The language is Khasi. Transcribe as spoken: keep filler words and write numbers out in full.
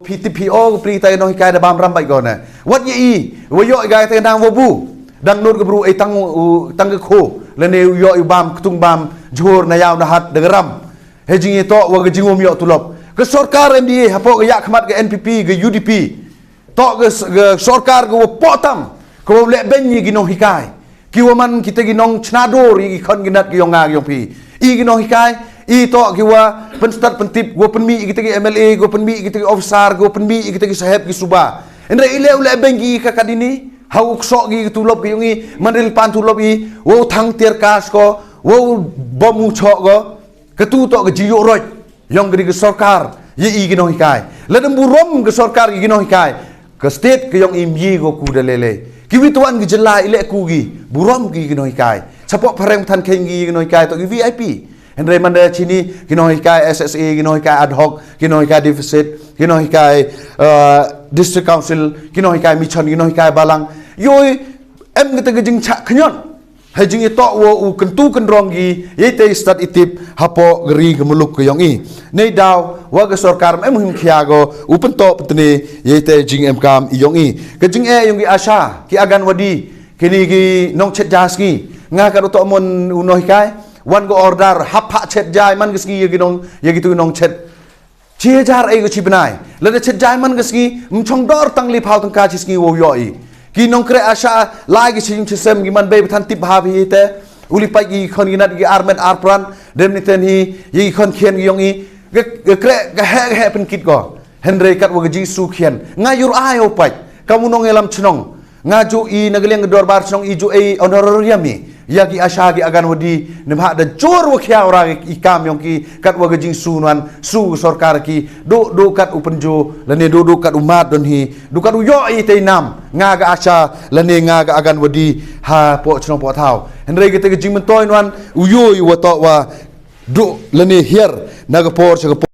Phi tip phi o, ka pli ta nonghikai da bam ram bait ko ne. Wat ya i, wa yoh i ga ta nang wa bu. Dang nud ka bru ei tang u, tang ka kho. Lane u yoh i bam ktung bam jhur na yaw na hat da ka ram. He jingitoh wa ka jingum yoh tulop. Ka sorkar M D A hapoh ka yak khmat ka N P P ka U D P. Toh ka s-, ka sorkar ka wa poh tam. Ka wa leh ben ya ki nonghikai. Ki wa man kita ki nong chna dur ya ki khon ki nat ki yong nga ki yong phi. I ki nonghikai, i toh ki wa pynstad pyntip, wa pynmih kita ki M L A, wa pynmih kita ki officer, wa pynmih kita ki saheb ki suba. Hynrei i leh u leh ben ki ka kadini, ha u ksoh ki tulop ki yong i, man ril pan tulop i, wa u thang tiar kas ko, wa u bom u choh ko, ka tu toh ka jiyuk roj. Yong ka di ka sorkar, ya i ki nonghikai. Lada burom ka sorkar ya ki nonghikai. Ka state ka yong i myi ko ku da lele. Ki wi tuan ki jylla i leh ku ki. Burom ki ki nonghikai. Chapoh phareng than kheng ki ki nonghikai toh ki V I P. Hynrei man da chini ki nonghikai S S A, ki nonghikai ad hoc, ki nonghikai deficit, ki nonghikai, uh, district council, ki nonghikai mission, ki nonghikai balang. Yoi, em kita ka jingchak khynyon. Hei jingitoh wa u kyntu kynrong ki, yei te stad itip, hapoh ka ri ka muluk ka yong i. Nei daw, wa ka sorkar em him khia ko, u pyntoh pyntne, yei te jing em kam i yong i. Ka jing e yong ki asha, ki aganwadi, kini ki nong chet ja sngi. Nga ka toh mon u nonghikai, wan ko order, hap ha chet ja, man ka sngi ya ki nong, ya ki tu nong chet. Chi hajar ei ko chi bnai. Lada chet jai man ka sngi, mchong dor tang li phaw tang ka chi sngi wow yoh i. Ki nongkre asha, lai ki chi chi sem, ki man bei bthan tip ha bi te. Uli pai ki khon ki nat ki armet arpran, dem ni ten hi, yi khon khian ki yong i. Ka, ka kre, ka he, ka he pynkit ko. Hynrei kat wa ka Jisu khian. Nga yur ai o pai. Kamu nong elam chnong. Nga ju i na ka liang ka dorbar chnong i ju ei honorarium i. Ya ki asha ki aganwadi, ne bha da jur wa khia ora i kam yong ki, kat wa ka jingsu nuan, su ka sorkar ki, du, du kat u pynju, lane du, du kat u mad don hi, du kat u yoh i te nam, nga ka asha, lane nga ka aganwadi, hapoh chnong poh thaw. Hynrei kita ka jingmyntoi nuan, u yoh i wa toh wa, du, lane hiar, na ka por, cha ka por.